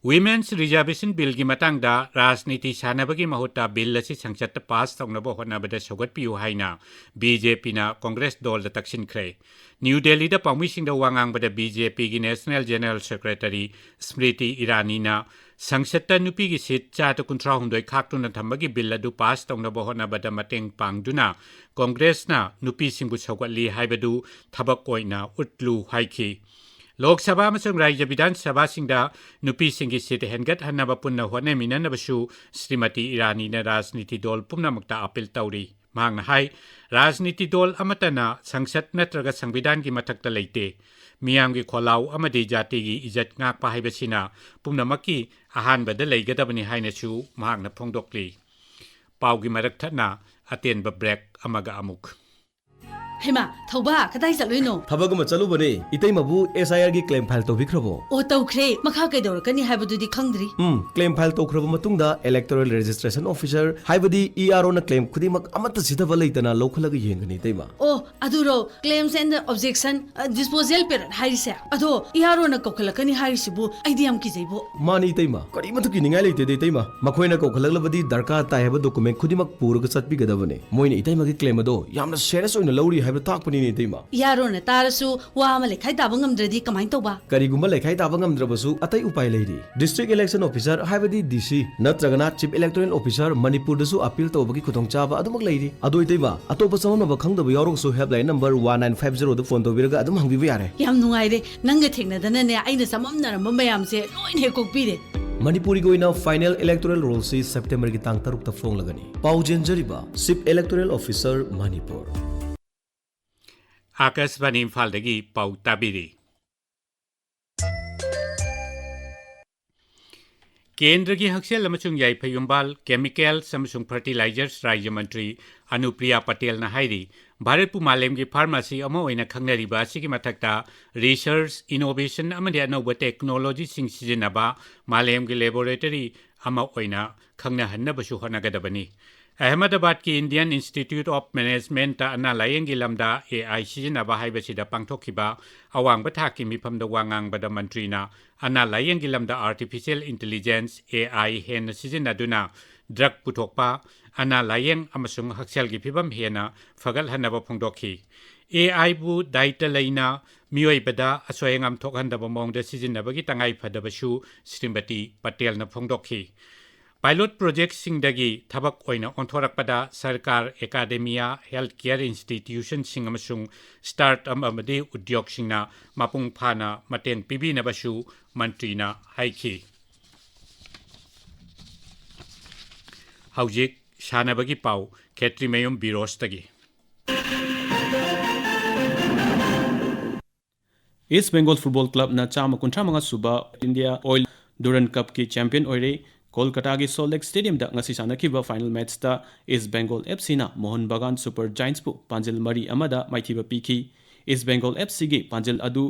Women's Reservation Billꯒꯤ ꯃꯇꯥꯡꯗ ꯔꯥꯖꯅꯤꯇꯤ ꯁꯥꯟꯅꯕꯒꯤ ꯃꯍꯨꯠꯇ ꯕꯤꯜ ꯑꯁꯤ ꯁꯪꯁꯠꯇ ꯄꯥꯁ ꯇꯧꯅꯕ ꯍꯣꯠꯅꯕꯗ ꯁꯧꯒꯠꯄꯤꯌꯨ ꯍꯥꯏꯅ ꯕꯤ ꯖꯦ ꯄꯤꯅ ꯀꯣꯡꯒ꯭ꯔꯦꯁ ꯗꯣꯜꯗ ꯇꯛꯁꯤꯟꯈ꯭ꯔꯦ꯫ ꯅ꯭ꯌꯨ ꯗꯦꯜꯂꯤꯗ ꯄꯥꯎꯃꯤꯁꯤꯡꯗ ꯋꯥ ꯉꯥꯡꯕꯗ ꯕꯤ ꯖꯦ ꯄꯤꯒꯤ ꯅꯦꯁꯅꯦꯜ ꯖꯦꯅꯔꯦꯜ ꯁꯦꯀ꯭ꯔꯦꯇꯔꯤ ꯁ꯭ꯃ꯭ꯔꯤꯇꯤ ꯏꯔꯥꯅꯤꯅ ꯁꯪꯁꯠꯇ ꯅꯨꯄꯤꯒꯤ ꯁꯤꯠ ꯆꯥꯗ ꯀꯨꯟꯊ꯭ꯔꯥ ꯍꯨꯝꯗꯣꯏ ꯈꯥꯛꯇꯨꯅ ꯊꯝꯕꯒꯤ ꯕꯤꯜ ꯑꯗꯨ ꯄꯥꯁ ꯇꯧꯅꯕ ꯍꯣꯠꯅꯕꯗ ꯃꯇꯦꯡ ꯄꯥꯡꯗꯨꯅ ꯀꯣꯡꯒ꯭ꯔꯦꯁꯅ ꯅꯨꯄꯤꯁꯤꯡꯕꯨ ꯁꯧꯒꯠꯂꯤ ꯍꯥꯏꯕꯗꯨ ꯊꯕꯛ ꯑꯣꯏꯅ ꯎꯠꯂꯨ ꯍꯥꯏꯈꯤ꯫ ꯂꯣꯛ ꯁꯚꯥ ꯑꯃꯁꯨꯡ ꯔꯥꯖ꯭ꯌ ꯕꯤꯙꯥꯟ ꯁꯚꯥꯁꯤꯡꯗ ꯅꯨꯄꯤꯁꯤꯡꯒꯤ ꯁꯤꯠ ꯍꯦꯟꯒꯠꯍꯟꯅꯕ ꯄꯨꯟꯅ ꯍꯣꯠꯅꯃꯤꯟꯅꯅꯕꯁꯨ ꯁ꯭ꯔꯤꯃꯇꯤ ꯏꯔꯥꯅꯤꯅ ꯔꯥꯖꯅꯤꯇꯤ ꯗꯣꯜ ꯄꯨꯝꯅꯃꯛꯇ ꯑꯥꯄꯤꯜ ꯇꯧꯔꯤ꯫ ꯃꯍꯥꯛꯅ ꯍꯥꯏ, ꯔꯥꯖꯅꯤꯇꯤ ꯗꯣꯜ ꯑꯃꯠꯇꯅ ꯁꯪꯁꯠ ꯅꯠꯇ꯭ꯔꯒ ꯁꯪꯕꯤꯙꯥꯟꯒꯤ ꯃꯊꯛꯇ ꯂꯩꯇꯦ꯫ ꯃꯤꯌꯥꯝꯒꯤ ꯈꯣꯜꯂꯥꯎ ꯑꯃꯗꯤ ꯖꯥꯇꯤꯒꯤ ꯏꯖꯠ ꯉꯥꯛꯄ ꯍꯥꯏꯕꯁꯤꯅ ꯄꯨꯝꯅꯃꯛꯀꯤ ꯑꯍꯥꯟꯕꯗ ꯂꯩꯒꯗꯕꯅꯤ ꯍꯥꯏꯅꯁꯨ ꯃꯍꯥꯛꯅ ꯐꯣꯡꯗꯣꯛꯂꯤ꯫ ꯄꯥꯎꯒꯤ ꯃꯔꯛ ꯊꯠꯅ ꯑꯇꯦꯟꯕ ꯕ꯭ꯔꯦꯛ ꯑꯃꯒ ꯑꯃꯨꯛ꯫ ꯍꯩꯃꯥ, ꯊꯧꯕꯥ, ꯀꯗꯥꯏ ꯆꯠꯂꯨꯏꯅꯣ? ꯊꯕꯛ ꯑꯃ ꯆꯠꯂꯨꯕꯅꯦ꯫ ꯏꯇꯩꯃꯕꯨ S I R ꯒꯤ claim file ꯇꯧꯕꯤꯈ꯭ꯔꯕꯣ? ꯑꯣ, ꯇꯧꯈ꯭ꯔꯦ꯫ ꯃꯈꯥ ꯀꯩꯗꯧꯔꯛꯀꯅꯤ ꯍꯥꯏꯕꯗꯨꯗꯤ ꯈꯪꯗ꯭ꯔꯤ꯫ ꯎꯝ, claim file ꯇꯧꯈ꯭ꯔꯕ ꯃꯇꯨꯡꯗ electoral registration officer, ꯍꯥꯏꯕꯗꯤ E R O ꯅ claim ꯈꯨꯗꯤꯡꯃꯛ ꯑꯃꯠꯇ ꯁꯤꯊꯕ ꯂꯩꯇꯅ ꯂꯧꯈꯠꯂꯒ ꯌꯦꯡꯒꯅꯤ, ꯏꯇꯩꯃ꯫ ꯑꯣ, ꯑꯗꯨꯔꯣ, claims and objection, ꯑ, disposal period ꯍꯥꯏꯔꯤꯁꯦ? ꯑꯗꯣ E R O ꯅ ꯀꯧꯈꯠꯂꯛꯀꯅꯤ ꯍꯥꯏꯔꯤꯁꯤꯕꯨ ꯑꯩꯗꯤ ꯌꯥꯝ ꯀꯤꯖꯩꯕꯣ꯫ ꯃꯥꯅꯤ, ꯏꯇꯩꯃ꯫ ꯀꯔꯤꯃꯠꯇ ꯀꯤꯅꯤꯡꯉꯥꯏ ꯂꯩꯇꯦꯗ, ꯏꯇꯩꯃ꯫ ꯃꯈꯣꯏꯅ ꯀꯧꯈꯠꯂꯛꯂꯕꯗꯤ ꯗꯔꯀꯥꯔ ꯇꯥꯏ ꯍꯥꯏꯕ document ꯈꯨꯗꯤꯡꯃꯛ ꯄꯨꯔꯒ ꯆꯠꯄꯤꯒꯗꯕꯅꯦ꯫ ꯃꯣꯏꯅ ꯏꯇꯩꯃꯒꯤ claim ꯑꯗꯣ ꯌꯥꯝꯅ serious ꯑꯣꯏꯅ ꯂꯧꯔꯤ ꯍꯥꯏꯕ ꯇꯥꯛꯄꯅꯤꯅꯦ, ꯏꯇꯩꯃ꯫ E R O ꯅ ꯇꯥꯔꯁꯨ ꯋꯥ ꯑꯃ ꯂꯩꯈꯥꯏ ꯇꯥꯕ ꯉꯝꯗ꯭ꯔꯗꯤ ꯀꯃꯥꯏꯅ ꯇꯧꯕ? ꯀꯔꯤꯒꯨꯝꯕ ꯂꯩꯈꯥꯏ ꯇꯥꯕ ꯉꯝꯗ꯭ꯔꯕꯁꯨ ꯑꯇꯩ ꯎꯄꯥꯏ ꯂꯩꯔꯤ꯫ District Election Officer, ꯍꯥꯏꯕꯗꯤ D C, ꯅꯠꯇ꯭ꯔꯒꯅ Chief Electoral Officer, ꯃꯅꯤꯄꯨꯔꯗꯁꯨ appeal ꯇꯧꯕꯒꯤ ꯈꯨꯗꯣꯡꯆꯥꯕ ꯑꯗꯨꯃꯛ ꯂꯩꯔꯤ꯫ ꯑꯗꯣ ꯏꯇꯩꯃ, ꯑꯇꯣꯞꯄ ꯆꯃꯝꯅꯕ ꯈꯪꯗꯕ ꯌꯥꯎꯔꯒꯁꯨ helpline number one nine five zero ꯗ phone ꯇꯧꯕꯤꯔꯒ ꯑꯗꯨꯝ ꯍꯪꯕꯤꯕ ꯌꯥꯔꯦ꯫ ꯌꯥꯝ ꯅꯨꯡꯉꯥꯏꯔꯦ, ꯅꯪꯒ ꯊꯦꯡꯅꯗꯅꯅꯦ ꯑꯩꯅ ꯆꯃꯝꯅꯔꯝꯕ ꯃꯌꯥꯝꯁꯦ ꯂꯣꯏꯅ ꯍꯦꯛ ꯀꯣꯛꯄꯤꯔꯦ꯫ ꯃꯅꯤꯄꯨꯔꯒꯤ ꯑꯣꯏꯅ final electoral roll ꯁꯤ September ꯒꯤ ꯇꯥꯡ ꯇꯔꯨꯛꯇ ꯐꯣꯡꯂꯒꯅꯤ꯫ ꯄꯥꯎ ꯆꯦꯟꯖꯔꯤꯕ Chief Electoral Officer, ꯃꯅꯤꯄꯨꯔ꯫ ꯑꯥꯀꯥꯁꯕꯥꯅꯤ ꯏꯝꯐꯥꯜꯗꯒꯤ ꯄꯥꯎ ꯇꯥꯕꯤꯔꯤ꯫ ꯀꯦꯟꯗ꯭ꯔꯒꯤ ꯍꯛꯁꯦꯜ ꯑꯃꯁꯨꯡ ꯌꯥꯏꯐ ꯌꯨꯝꯕꯥꯜ, Chemicals ꯑꯃꯁꯨꯡ Fertilizers ꯔꯥꯖ꯭ꯌ ꯃꯟꯇ꯭ꯔꯤ ꯑꯅꯨꯄ꯭ꯔꯤꯌꯥ ꯄꯇꯦꯜꯅ ꯍꯥꯏꯔꯤ, ꯚꯥꯔꯠꯄꯨ ꯃꯥꯂꯦꯝꯒꯤ pharmacy ꯑꯃ ꯑꯣꯏꯅ ꯈꯪꯅꯔꯤꯕ ꯑꯁꯤꯒꯤ ꯃꯊꯛꯇ research, innovation ꯑꯃꯗꯤ ꯑꯅꯧꯕ technology ꯁꯤꯡ ꯁꯤꯖꯤꯟꯅꯕ ꯃꯥꯂꯦꯝꯒꯤ laboratory ꯑꯃ ꯑꯣꯏꯅ ꯈꯪꯅꯍꯟꯅꯕꯁꯨ ꯍꯣꯠꯅꯒꯗꯕꯅꯤ꯫ ꯑꯍꯃꯗꯕꯥꯗꯀꯤ Indian Institute of Management ꯑꯅꯥ ꯂꯥꯌꯦꯡꯒꯤ ꯂꯝꯗ A I ꯁꯤꯖꯤꯟꯅꯕ ꯍꯥꯏꯕꯁꯤꯗ ꯄꯥꯡꯊꯣꯛꯈꯤꯕ ꯑꯋꯥꯡꯕ ꯊꯥꯛꯀꯤ ꯃꯤꯐꯝꯗ ꯋꯥ ꯉꯥꯡꯕꯗ ꯃꯟꯇ꯭ꯔꯤꯅ ꯑꯅꯥ ꯂꯥꯌꯦꯡꯒꯤ ꯂꯝꯗ artificial intelligence, A I, ꯍꯦꯟꯅ ꯁꯤꯖꯤꯟꯅꯗꯨꯅ drug ꯄꯨꯊꯣꯛꯄ, ꯑꯅꯥ ꯂꯥꯌꯦꯡ ꯑꯃꯁꯨꯡ ꯍꯛꯁꯦꯜꯒꯤ ꯐꯤꯕꯝ ꯍꯦꯟꯅ ꯐꯒꯠꯍꯟꯅꯕ ꯐꯣꯡꯗꯣꯛꯈꯤ꯫ A I ꯕꯨ ꯗꯥꯏꯇ ꯂꯩꯅ ꯃꯤꯑꯣꯏꯕꯗ ꯑꯁꯣꯏ ꯑꯉꯥꯝ ꯊꯣꯛꯍꯟꯗꯕ ꯃꯑꯣꯡꯗ ꯁꯤꯖꯤꯟꯅꯕꯒꯤ ꯇꯉꯥꯏ ꯐꯗꯕꯁꯨ ꯁ꯭ꯔꯤꯃꯇꯤ ꯄꯇꯦꯜꯅ ꯐꯣꯡꯗꯣꯛꯈꯤ꯫ Pilot project ꯁꯤꯡꯗꯒꯤ ꯊꯕꯛ ꯑꯣꯏꯅ ꯑꯣꯟꯊꯣꯔꯛꯄꯗ ꯁꯔꯀꯥꯔ, academia, health care institution ꯁꯤꯡ ꯑꯃꯁꯨꯡ startup ꯑꯃꯗꯤ ꯎꯗ꯭ꯌꯣꯒꯁꯤꯡꯅ ꯃꯄꯨꯡ ꯐꯥꯅ ꯃꯇꯦꯡ ꯄꯤꯕꯤꯅꯕꯁꯨ ꯃꯟꯇ꯭ꯔꯤꯅ ꯍꯥꯏꯈꯤ꯫ ꯍꯧꯖꯤꯛ ꯁꯥꯟꯅꯕꯒꯤ ꯄꯥꯎ, ꯈꯦꯇ꯭ꯔꯤꯃꯌꯨꯝ ꯕꯤꯔꯣꯁꯇꯒꯤ꯫ East Bengal Football Club ꯅ ꯆꯥꯝꯃ ꯀꯨꯟꯊ꯭ꯔꯥ ꯃꯉꯥ ꯁꯨꯕ India Oil Durand Cup ꯀꯤ champion ꯑꯣꯏꯔꯦ꯫ ꯀꯣꯜꯀꯇꯥꯒꯤ ꯁꯣꯜ ꯂꯦꯛ ꯁ꯭ꯇꯦꯗꯤꯌꯝꯗ ꯉꯁꯤ ꯁꯥꯟꯅꯈꯤꯕ ꯐꯥꯏꯅꯦꯜ ꯃꯦꯠꯆꯇ ꯏꯁ ꯕꯦꯡꯒꯣꯜ ꯑꯦꯐ ꯁꯤꯅ ꯃꯣꯍꯟ ꯕꯒꯥꯟ ꯁꯨꯄꯔ ꯖꯥꯏꯟꯠꯁꯄꯨ ꯄꯥꯟꯖꯤꯜ ꯃꯔꯤ ꯑꯃꯗ ꯃꯥꯏꯊꯤꯕ ꯄꯤꯈꯤ꯫ ꯏꯁ ꯕꯦꯡꯒꯣꯜ ꯑꯦꯐ ꯁꯤꯒꯤ ꯄꯥꯟꯖꯤꯜ ꯑꯗꯨ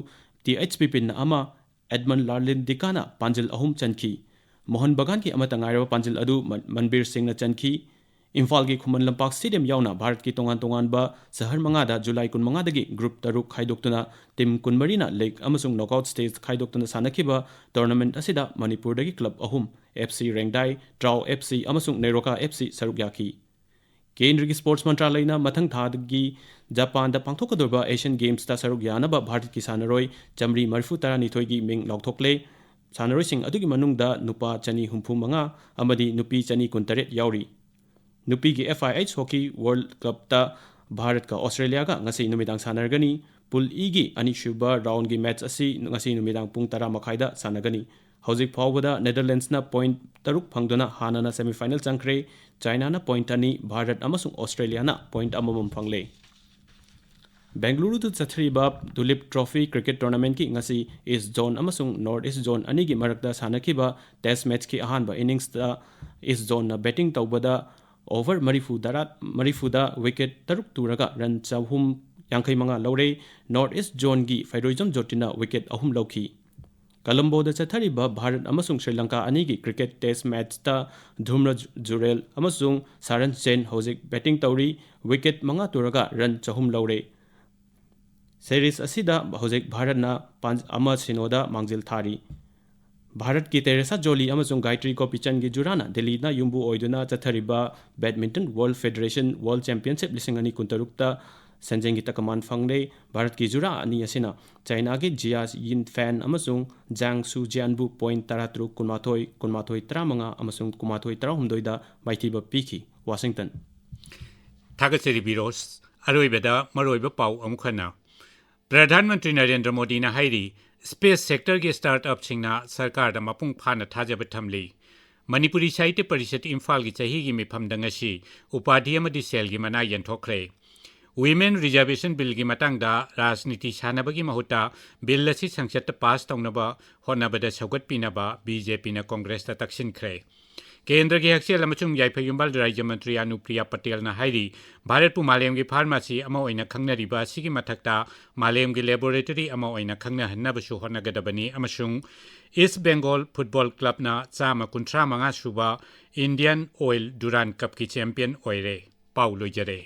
ꯇꯤ ꯑꯩꯆ ꯄꯤꯄꯤꯟꯅ ꯑꯃ, ꯑꯦꯗꯃꯟ ꯂꯥꯔꯂꯤꯟꯗꯤꯀꯥꯅ ꯄꯥꯟꯖꯤꯜ ꯑꯍꯨꯝ ꯆꯟꯈꯤ꯫ ꯃꯣꯍꯟ ꯕꯒꯥꯟꯒꯤ ꯑꯃꯠꯇ ꯉꯥꯏꯔꯕ ꯄꯥꯟꯖꯤꯜ ꯑꯗꯨ ꯃꯟ-, ꯃꯟꯕꯤꯔ ꯁꯤꯡꯅ ꯆꯟꯈꯤ꯫ ꯏꯝꯐꯥꯜꯒꯤ ꯈꯨꯃꯟ ꯂꯝꯄꯥꯛ ꯁ꯭ꯇꯦꯗꯤꯌꯝ ꯌꯥꯎꯅ ꯚꯥꯔꯠꯀꯤ ꯇꯣꯉꯥꯟ ꯇꯣꯉꯥꯟꯕ ꯁꯍꯔ ꯃꯉꯥꯗ ꯖꯨꯂꯥꯏ ꯀꯨꯟꯃꯉꯥꯗꯒꯤ ꯒ꯭ꯔꯨꯞ ꯇꯔꯨꯛ ꯈꯥꯏꯗꯣꯛꯇꯨꯅ ꯇꯤꯝ ꯀꯨꯟꯃꯔꯤꯅ ꯂꯤꯒ ꯑꯃꯁꯨꯡ ꯅꯣꯛꯑꯥꯎꯠ ꯁ꯭ꯇꯦꯖ ꯈꯥꯏꯗꯣꯛꯇꯨꯅ ꯁꯥꯟꯅꯈꯤꯕ ꯇꯣꯔꯅꯥꯃꯦꯟꯠ ꯑꯁꯤꯗ ꯃꯅꯤꯄꯨꯔꯗꯒꯤ ꯀ꯭ꯂꯕ ꯑꯍꯨꯝ, ꯑꯦꯐ ꯁꯤ ꯔꯦꯡꯗꯥꯏ, ꯇ꯭ꯔꯥꯎ ꯑꯦꯐ ꯁꯤ ꯑꯃꯁꯨꯡ ꯅꯦꯔꯣꯀꯥ ꯑꯦꯐ ꯁꯤ ꯁꯔꯨꯛ ꯌꯥꯈꯤ꯫ ꯀꯦꯟꯗ꯭ꯔꯒꯤ ꯁ꯭ꯄꯣꯔꯠꯁ ꯃꯟꯇ꯭ꯔꯥꯂꯌꯅ ꯃꯊꯪ ꯊꯥꯒꯤ ꯖꯄꯥꯟꯗ ꯄꯥꯡꯊꯣꯛꯀꯗꯧꯔꯤꯕ ꯑꯦꯁꯤꯌꯟ ꯒꯦꯝꯁꯇ ꯁꯔꯨꯛ ꯌꯥꯅꯕ ꯚꯥꯔꯠꯀꯤ ꯁꯥꯟꯅꯔꯣꯏ ꯆꯥꯃꯔꯤ ꯃꯔꯤꯐꯨ ꯇꯔꯥꯅꯤꯊꯣꯏꯒꯤ ꯃꯤꯡ ꯂꯥꯎꯊꯣꯛꯂꯦ꯫ ꯁꯥꯟꯅꯔꯣꯏꯁꯤꯡ ꯑꯗꯨꯒꯤ ꯃꯅꯨꯡꯗ ꯅꯨꯄꯥ ꯆꯅꯤ ꯍꯨꯝꯐꯨ ꯃꯉꯥ ꯑꯃꯗꯤ ꯅꯨꯄꯤ ꯆꯅꯤ ꯀꯨꯟꯇꯔꯦꯠ ꯌꯥꯎꯔꯤ꯫ ꯅꯨꯄꯤꯒꯤ ꯑꯦꯐ ꯑꯥꯏ ꯑꯩꯆ ꯍꯣꯀꯤ ꯋꯥꯔꯜꯗ ꯀꯞꯇ ꯚꯥꯔꯠꯀ ꯑꯣꯁꯇ꯭ꯔꯦꯂꯤꯌꯥꯒ ꯉꯁꯤ ꯅꯨꯃꯤꯗꯥꯡ ꯁꯥꯟꯅꯔꯒꯅꯤ꯫ ꯄꯨꯜ ꯏꯒꯤ ꯑꯅꯤꯁꯨꯕ ꯔꯥꯎꯟꯒꯤ ꯃꯦꯠꯆ ꯑꯁꯤ ꯉꯁꯤ ꯅꯨꯃꯤꯗꯥꯡ ꯄꯨꯡ ꯇꯔꯥ ꯃꯈꯥꯏꯗ ꯁꯥꯟꯅꯒꯅꯤ꯫ ꯍꯧꯖꯤꯛ ꯐꯥꯎꯕꯗ ꯅꯦꯗꯔꯂꯦꯟꯗꯁꯅ ꯄꯣꯏꯟꯠ ꯇꯔꯨꯛ ꯐꯪꯗꯨꯅ ꯍꯥꯟꯅꯅ ꯁꯦꯃꯤꯐꯥꯏꯅꯦꯜ ꯆꯪꯈ꯭ꯔꯦ꯫ ꯆꯥꯏꯅꯥꯅ ꯄꯣꯏꯟꯠ ꯑꯅꯤ, ꯚꯥꯔꯠ ꯑꯃꯁꯨꯡ ꯑꯣꯁꯇ꯭ꯔꯦꯂꯤꯌꯥꯅ ꯄꯣꯏꯟꯠ ꯑꯃꯃꯝ ꯐꯪꯂꯦ꯫ ꯕꯦꯡꯒꯂꯨꯔꯨꯗ ꯆꯠꯊꯔꯤꯕ ꯇꯨꯂꯤꯞ ꯇ꯭ꯔꯣꯐꯤ ꯀ꯭ꯔꯤꯀꯦꯠ ꯇꯣꯔꯅꯥꯃꯦꯟꯠꯀꯤ ꯉꯁꯤ ꯏꯁ ꯖꯣꯟ ꯑꯃꯁꯨꯡ ꯅꯣꯔꯠ ꯏꯁ ꯖꯣꯟ ꯑꯅꯤꯒꯤ ꯃꯔꯛꯇ ꯁꯥꯟꯅꯈꯤꯕ ꯇꯦꯁ ꯃꯦꯠꯆꯀꯤ ꯑꯍꯥꯟꯕ ꯏꯅꯤꯡꯁꯇ ꯏꯁ ꯖꯣꯟꯅ ꯕꯦꯇꯤꯡ ꯇꯧꯕꯗ ꯑꯣꯚꯔ ꯃꯔꯤꯐꯨ ꯇꯔꯥ, ꯃꯔꯤꯐꯨꯗ ꯋꯤꯀꯦꯠ ꯇꯔꯨꯛ ꯇꯨꯔꯒ ꯔꯟ ꯆꯍꯨꯝ ꯌꯥꯡꯈꯩ ꯃꯉꯥ ꯂꯧꯔꯦ꯫ ꯅꯣꯔꯠ ꯏꯁ ꯖꯣꯟꯒꯤ ꯐꯩꯔꯣꯏꯖꯝ ꯖꯣꯇꯤꯅ ꯋꯤꯀꯦꯠ ꯑꯍꯨꯝ ꯂꯧꯈꯤ꯫ ꯀꯂꯝꯕꯣꯗ ꯆꯠꯊꯔꯤꯕ ꯚꯥꯔꯠ ꯑꯃꯁꯨꯡ ꯁ꯭ꯔꯤ ꯂꯪꯀꯥ ꯑꯅꯤꯒꯤ ꯀ꯭ꯔꯤꯀꯦꯠ ꯇꯦꯁ ꯃꯦꯠꯆꯇ ꯙꯨꯝꯔ ꯖꯨꯔꯦꯜ ꯑꯃꯁꯨꯡ ꯁꯥꯔꯟ ꯁꯦꯟ ꯍꯧꯖꯤꯛ ꯕꯦꯇꯤꯡ ꯇꯧꯔꯤ꯫ ꯋꯤꯀꯦꯠ ꯃꯉꯥ ꯇꯨꯔꯒ ꯔꯟ ꯆꯍꯨꯝ ꯂꯧꯔꯦ꯫ ꯁꯦꯔꯤꯁ ꯑꯁꯤꯗ ꯍꯧꯖꯤꯛ ꯚꯥꯔꯠꯅ ꯄꯥꯟ-, ꯑꯃ ꯁꯤꯅꯣꯗ ꯃꯥꯡꯖꯤꯜ ꯊꯥꯔꯤ꯫ ꯚꯥꯔꯠꯀꯤ ꯇꯦꯔꯦꯁꯥ ꯖꯣꯂꯤ ꯑꯃꯁꯨꯡ ꯒꯥꯌꯇ꯭ꯔꯤ ꯒꯣꯄꯤꯆꯟꯒꯤ ꯖꯨꯔꯥꯅ ꯗꯤꯜꯂꯤꯗ ꯌꯨꯝꯕꯨ ꯑꯣꯏꯗꯨꯅ ꯆꯠꯊꯔꯤꯕ badminton world federation world championship ꯂꯤꯁꯤꯡ ꯑꯅꯤ ꯀꯨꯟꯇꯔꯨꯛꯇ ꯁꯦꯟꯖꯦꯡꯒꯤ ꯇꯀꯃꯥꯟ ꯐꯪꯂꯦ꯫ ꯚꯥꯔꯠꯀꯤ ꯖꯨꯔꯥ ꯑꯅꯤ ꯑꯁꯤꯅ ꯆꯥꯏꯅꯥꯒꯤ ꯖꯤꯌꯥ ꯌꯤꯟ ꯐꯦꯟ ꯑꯃꯁꯨꯡ ꯖꯥꯡ ꯁꯨ ꯖꯤꯌꯥꯟꯕꯨ ꯄꯣꯏꯟꯠ ꯇꯔꯥꯇꯔꯨꯛ, ꯀꯨꯟꯃꯥꯊꯣꯏ, ꯀꯨꯟꯃꯥꯊꯣꯏ, ꯇꯔꯥꯃꯉꯥ ꯑꯃꯁꯨꯡ ꯀꯨꯟꯃꯥꯊꯣꯏ, ꯇꯔꯥꯍꯨꯝꯗꯣꯏꯗ ꯃꯥꯏꯊꯤꯕ ꯄꯤꯈꯤ꯫ ꯋꯥꯁꯤꯡꯇꯟ꯫ ꯊꯥꯒꯠꯆꯔꯤ ꯕꯤꯔꯣꯁ꯫ ꯑꯔꯣꯏꯕꯗ ꯃꯔꯨꯑꯣꯏꯕ ꯄꯥꯎ ꯑꯃꯨꯛ ꯍꯟꯅ꯫ ꯄ꯭ꯔꯙꯥꯟ ꯃꯟꯇ꯭ꯔꯤ ꯅꯔꯦꯟꯗ꯭ꯔ ꯃꯣꯗꯤꯅ ꯍꯥꯏꯔꯤ, ꯁ꯭ꯄꯦꯁ ꯁꯦꯛꯇꯔꯒꯤ ꯁ꯭ꯇꯥꯔꯠ ꯑꯞꯁꯤꯡꯅ ꯁꯔꯀꯥꯔꯗ ꯃꯄꯨꯡ ꯐꯥꯅ ꯊꯥꯖꯕ ꯊꯝꯂꯤ꯫ ꯃꯅꯤꯄꯨꯔꯤ ꯁꯥꯍꯤꯇ꯭ꯌ ꯄꯔꯤꯁꯠ ꯏꯝꯐꯥꯜꯒꯤ ꯆꯍꯤꯒꯤ ꯃꯤꯐꯝꯗ ꯉꯁꯤ ꯎꯄꯥꯙꯤ ꯑꯃꯗꯤ ꯁꯦꯜꯒꯤ ꯃꯅꯥ ꯌꯦꯟꯊꯣꯛꯈ꯭ꯔꯦ꯫ Women Reservation Billꯒꯤ ꯃꯇꯥꯡꯗ ꯔꯥꯖꯅꯤꯇꯤ ꯁꯥꯟꯅꯕꯒꯤ ꯃꯍꯨꯠꯇ ꯕꯤꯜ ꯑꯁꯤ ꯁꯪꯁꯠꯇ ꯄꯥꯁ ꯇꯧꯅꯕ ꯍꯣꯠꯅꯕꯗ ꯁꯧꯒꯠꯄꯤꯅꯕ ꯕꯤ ꯖꯦ ꯄꯤꯅ ꯀꯣꯡꯒ꯭ꯔꯦꯁꯇ ꯇꯛꯁꯤꯟꯈ꯭ꯔꯦ꯫ ꯀꯦꯟꯗ꯭ꯔꯒꯤ ꯍꯛꯁꯦꯜ ꯑꯃꯁꯨꯡ ꯌꯥꯏꯐ ꯌꯨꯝꯕꯥꯜ ꯔꯥꯖ꯭ꯌ ꯃꯟꯇ꯭ꯔꯤ ꯑꯅꯨꯄ꯭ꯔꯤꯌꯥ ꯄꯇꯦꯜꯅ ꯍꯥꯏꯔꯤ, ꯚꯥꯔꯠꯄꯨ ꯃꯥꯂꯦꯝꯒꯤ ꯐꯥꯔꯃꯥꯁꯤ ꯑꯃ ꯑꯣꯏꯅ ꯈꯪꯅꯔꯤꯕ ꯑꯁꯤꯒꯤ ꯃꯊꯛꯇ ꯃꯥꯂꯦꯝꯒꯤ ꯂꯦꯕꯣꯔꯦꯇꯔꯤ ꯑꯃ ꯑꯣꯏꯅ ꯈꯪꯅꯍꯟꯅꯕꯁꯨ ꯍꯣꯠꯅꯒꯗꯕꯅꯤ ꯑꯃꯁꯨꯡ ꯏꯁ ꯕꯦꯡꯒꯣꯜ ꯐꯨꯠꯕꯣꯜ ꯀ꯭ꯂꯕꯅ ꯆꯥꯝꯃ ꯀꯨꯟꯊ꯭ꯔꯥ ꯃꯉꯥ ꯁꯨꯕ ꯏꯟꯗꯤꯌꯟ ꯑꯣꯏꯜ ꯗꯨꯔꯥꯟ ꯀꯞꯀꯤ ꯆꯦꯝꯄꯤꯌꯟ ꯑꯣꯏꯔꯦ꯫ ꯄꯥꯎ ꯂꯣꯏꯖꯔꯦ꯫